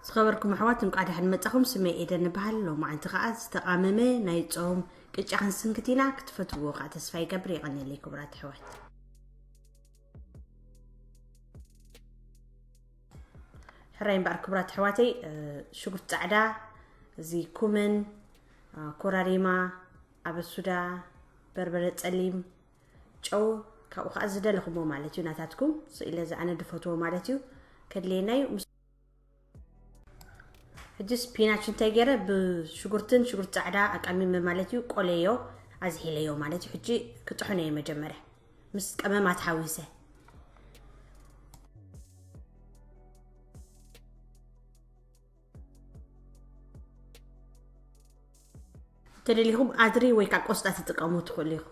ዝኸበርኩም ኣሕዋት፣ እንቋዕ ደሓን መጻኹም። ስመይ ኤደን እበሃል። ሎማዓንቲ ከኣ ዝተቓመመ ናይ ጾም ቅጫ ክንስንክት ኢና። ክትፈትውዎ ከኣ ተስፋ ይገብር። የቐንየለይ ክቡራት ኣሕዋት። ሕራይ እምበኣር ክቡራት ኣሕዋተይ፣ እ፣ ሽጉርቲ ጻዕዳ፣ እዚ ኩመን፣ እ፣ ኮራሪማ፣ ኣበሱዳ፣ በርበረ ጸሊም፣ ጨው፣ ካብኡ ከኣ ዝደለኹሞ ማለት እዩ፣ ናታትኩም ስኢለ ዝኣነ ድፈትዎ ማለት እዩ፣ ከድልየና እዩ። ምስ-፣ ሕጂ ስፒናች እንታይ ገይረ፣ ብሽጉርትን ሽጉርቲ ጻዕዳ ኣቃሚመ ማለት እዩ፣ ቆለዮ፣ ኣዝሒለዮ ማለት እዩ። ሕጂ ክጥሕኖ እየ መጀመርያ፣ ምስ ቀመማት ሓዊሰ። እንተደሊኹም ኣድሪ ወይ ከዓ ቆስጣ ትጥቀሙ ትኽእሉ ኢኹም።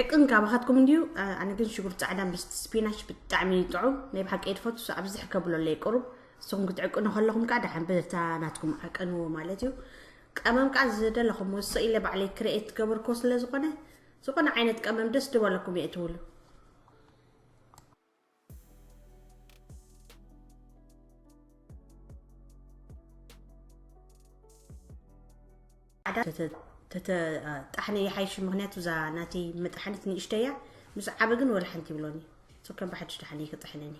ዕቅን ካባኻትኩም እንድዩ። ኣነ ግን ሽጉርቲ ጻዕዳ ምስ ስፒናች ብጣዕሚ እዩ ጥዑም። ናይ ብሓቂ እየ ዝፈቱ፣ ኣብዝሕ ከብሎ ኣለይ ቁሩብ። ንስኹም ክትዕቅኑ ከለኹም ከዓ ደሓን በታ ናትኩም ዓቀንዎ ማለት እዩ። ቀመም ከዓ ዝደለኹም ወስቕ ኢለ ባዕለይ ክርኤት ትገብርኮ ስለ ዝኾነ፣ ዝኾነ ዓይነት ቀመም ደስ ዝበለኩም እየ ትብሉ። ዓዳ ተተ-፣ ተተ-፣ ጣሕነ ይሓይሽ፣ ምኽንያቱ እዛ ናተይ መጥሓኒት ንእሽተያ ምስ ዓበ ግን ወላ ሓንቲ ይብሎኒ። ሶ ከም ብሓድሽ ደሓን እዩ ክጥሕነኒ።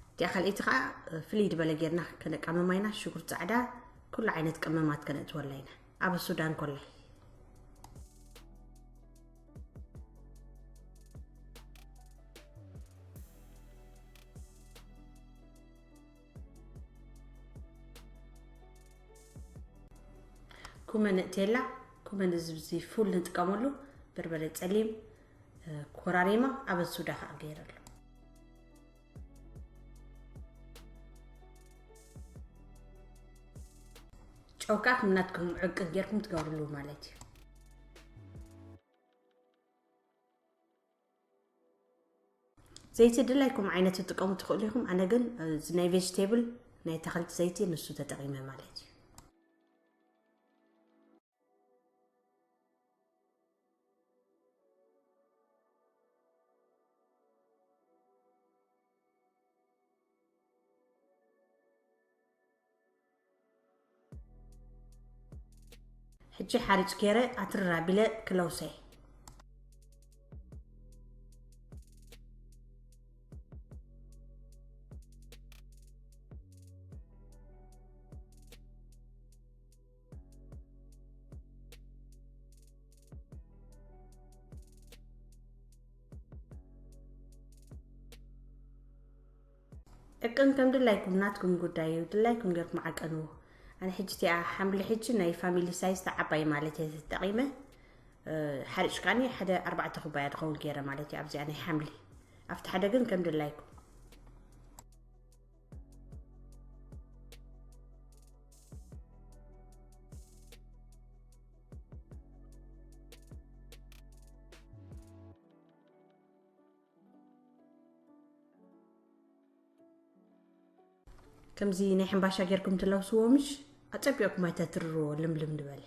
እቲኣ ካልኣይቲ ከዓ ፍልይ ዝበለ ጌርና ከነቃምማ ኢና። ሽጉርቲ ጻዕዳ፣ ኩሉ ዓይነት ቀመማት ከነእትወላ ኢና። ኣብ ሱዳን ኮላይ። ኩመን እቴላ፣ ኩመን እዚ፣ እዚ ፉል ንጥቀመሉ፣ በርበረ ጸሊም፣ እ፣ ኮራሪማ፣ ኣበሱዳ ከዓ ገይረሉ። ጨው ከዓ ከም ናትኩም ዕቅን ጌርኩም ትገብርሉ ማለት እዩ። ዘይቲ ድላይኩም ዓይነት ትጥቀሙ ትኽእሉ ኢኹም። ኣነ ግን፣ እ፣ እዚ ናይ ቬጅቴብል ናይ ኣታኽልቲ ዘይቲ ንሱ ተጠቒመ ማለት እዩ። ሕጂ ሓሪጭ ገይረ ኣትርር ኣቢለ ክለውሰ። ዕቅን ከም ድላይኩም ናትኩም ጉዳይ እዩ፣ ድላይኩም ጌርኩም ዓቀንዎ። ኣነ ሕጂ እቲኣ ሓምሊ ሕጂ ናይ ፋሚሊ ሳይዝ ተዓባይ ማለት እየ ተጠቒመ። እ፣ ሓሪጭ ከዓኒ ሓደ ኣርባዕተ ኩባያ ዝኸውን ገይረ ማለት እዩ ኣብዚኣ ናይ ሓምሊ። ኣብቲ ሓደ ግን ከም ድላይኩም። ከምዚ ናይ ሕምባሻ ጌርኩም ትለውስዎ ምሽ? ኣጸቢቕኩም ኣይተትርርዎ፣ ልምልም ዝበለ።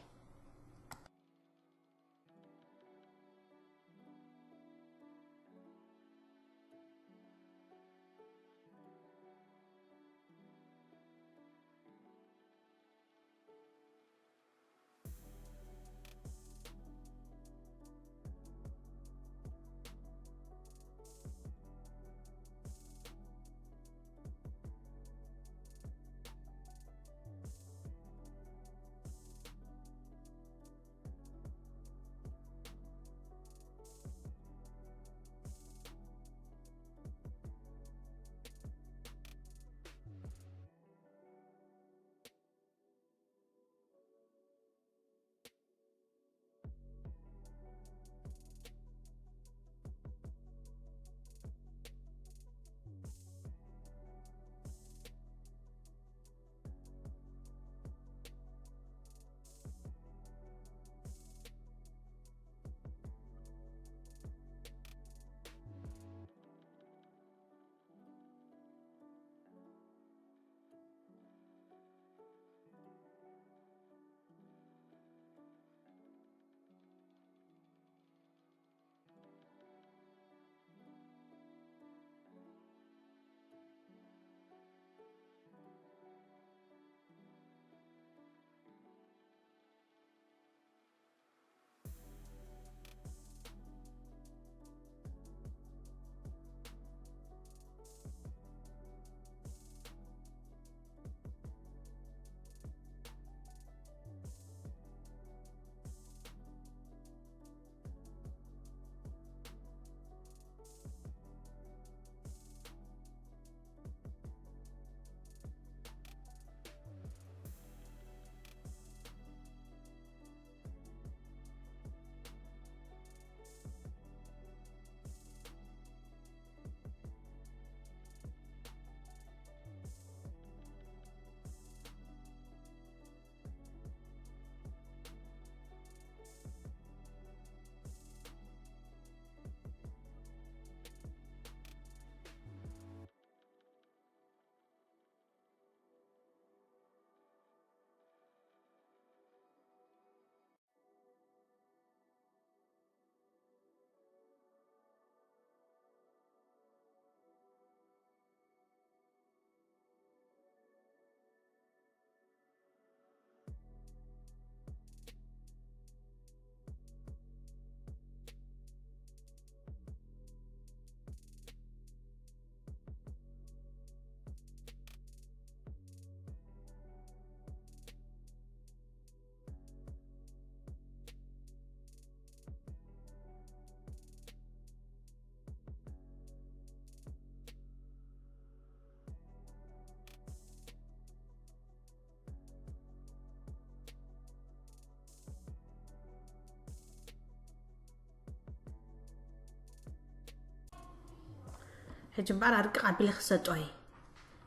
ሕጂ እምበኣር ኣርቅቕ ኣቢለ ክሰጦ እየ።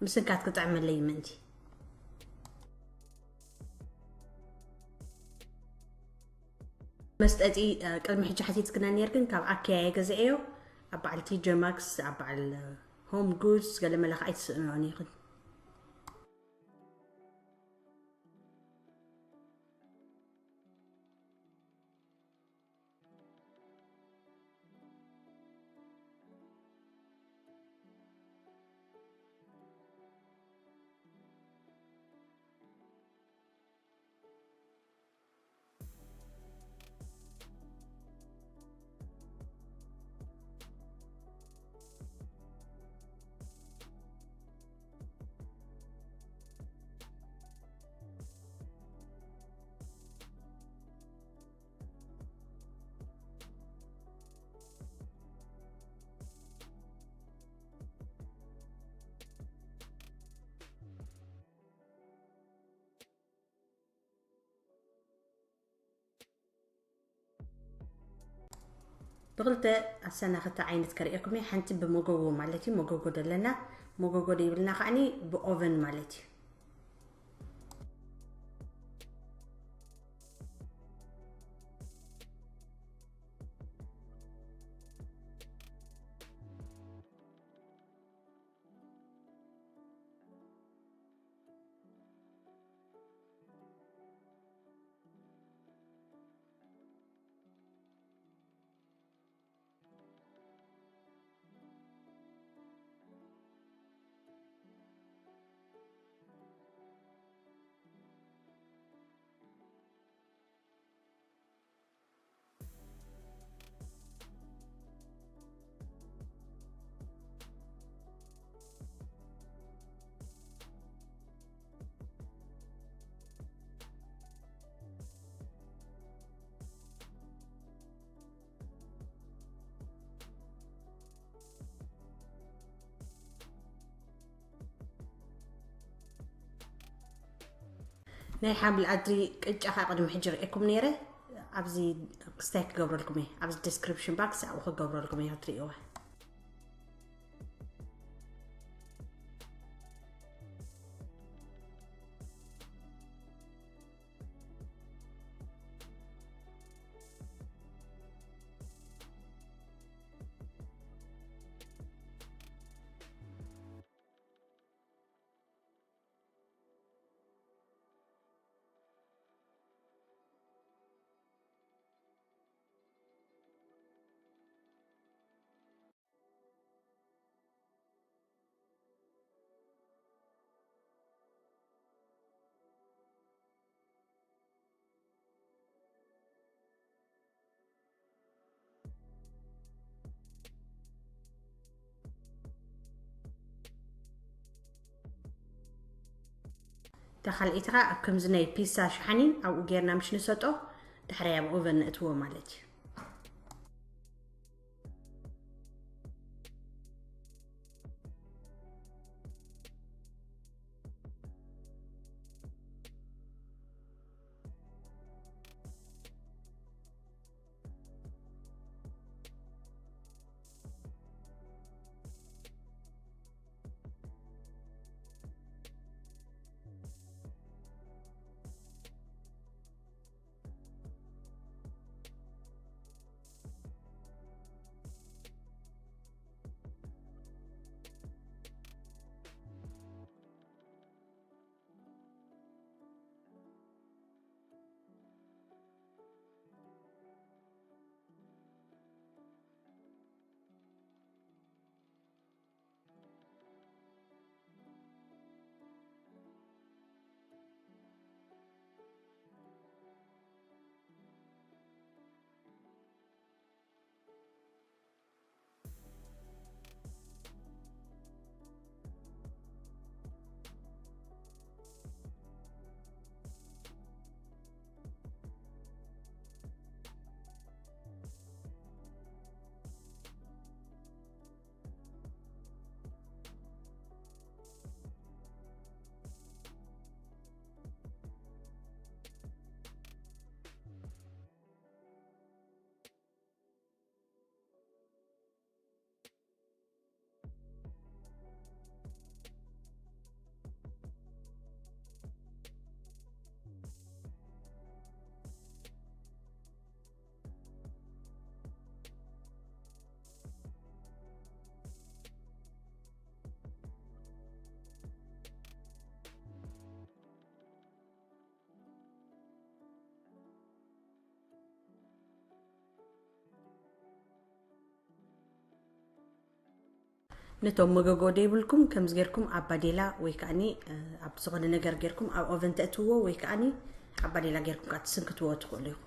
ምስንካት ክጥዕመለይ ምእንቲ። መስጠጢ፣ እ፣ ቅድሚ ሕጂ ሓቲትክና ነርክን፣ ካብ ኣኪያ እየ ገዚኤዮ። ኣብ በዓል ቲ ጀ ማክስ፣ ኣብ በዓል፣ እ፣ ሆም ጉድስ፣ ገለ መለ ከኣ ኣይትስእንኦን ኢኽን። ብኽልተ ኣሰናኽቲ ዓይነት ከርእየኩም እየ። ሓንቲ ብመጎጎ ማለት እዩ፣ መጎጎ ደለና፣ መጎጎ ደይብልና ከዓኒ ብኦቨን ማለት እዩ። ናይ ሓምሊ ኣድሪ ቅጫ ኸዓ ቅድሚ ሕጂ ርእየኩም ነይረ። ኣብዚ ክስታይ ክገብረልኩም እየ፣ ኣብዚ ዲስክሪፕሽን ባክስ ኣብኡ ክገብረልኩም እየ ክትርእይዋ። እታ ካልኣይቲ ኸዓ ኣብ ከምዚ ናይ ፒሳ ሸሓኒን ኣብኡ ጌርና ምሽ ንሰጦ፣ ድሕራይ ኣብ ኦቨን ነእትዎ ማለት እዩ። ነቶም መገጎ ዘይብልኩም ከምዚ ጌርኩም ኣብ ባዴላ ወይ ከዓኒ ኣብ ዝኾነ ነገር ጌርኩም ኣብ ኦቨን ተእትዎ ወይ ከዓኒ ኣብ ባዴላ ጌርኩም ከዓ ትስንክትዎ ትኽእሉ ኢኹም።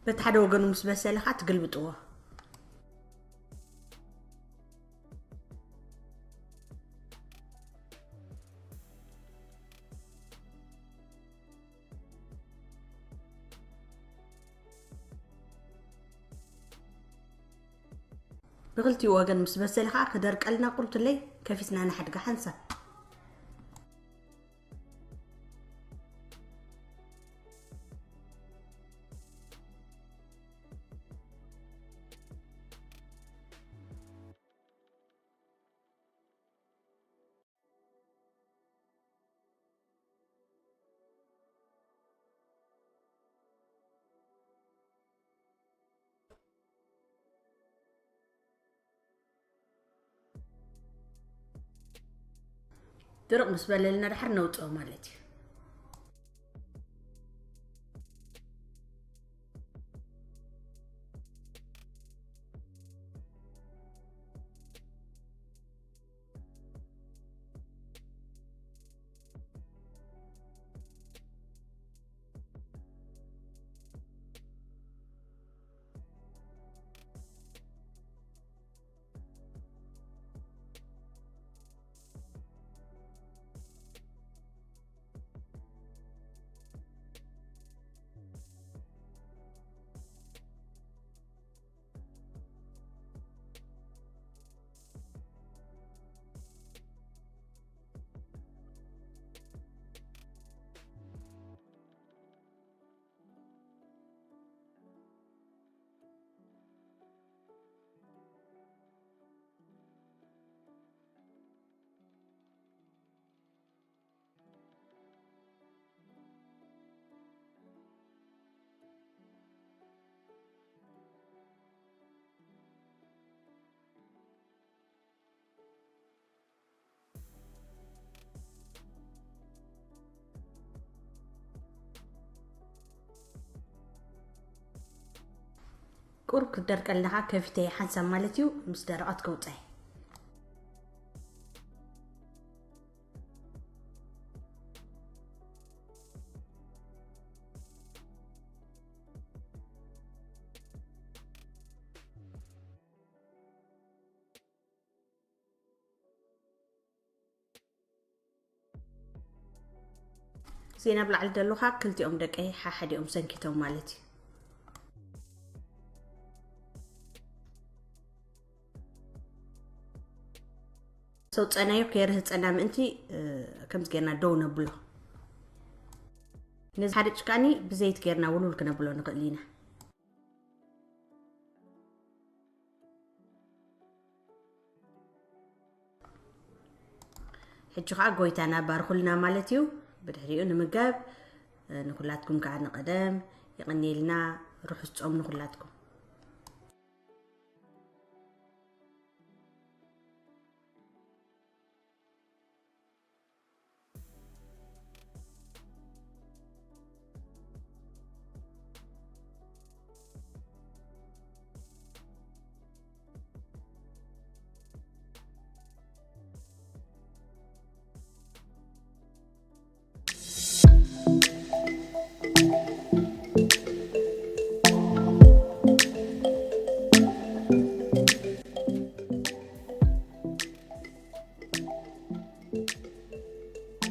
በቲ ሓደ ወገኑ ምስ በሰለ ከዓ ትግልብጥዎ። ብክልቲኡ ወገን ምስ በሰለ ከዓ ክደርቀልና ቁርትለይ ከፊትና ንሓድጋ ሓንሳብ። ድርቕ ምስ በለልና ድሓር ነውፅኦ ማለት እዩ። ቁሩብ ክደርቀልና ከዓ ከፊተ ሓንሳብ ማለት እዩ። ምስ ደረቐት ከውፀ። ዜና ብላዕሊ ደለኻ ክልቲኦም ደቀይ ሓሓዲኦም ሰንኪቶም ማለት እዩ። ሰው ጸናዩ ከየርህጸና ምእንቲ ከምዚ ጌርና ደው ነብሎ። ነዚ ሓደ ጭካኒ ብዘይት ጌርና ውሉል ክነብሎ ንኽእል ኢና። ሕጂ ከዓ ጎይታና ባርኹልና ማለት እዩ። ብድሕሪኡ ንምገብ። ንኩላትኩም ከዓ ንቐደም። የቐንየልና። ርሑስ ጾም ንኩላትኩም።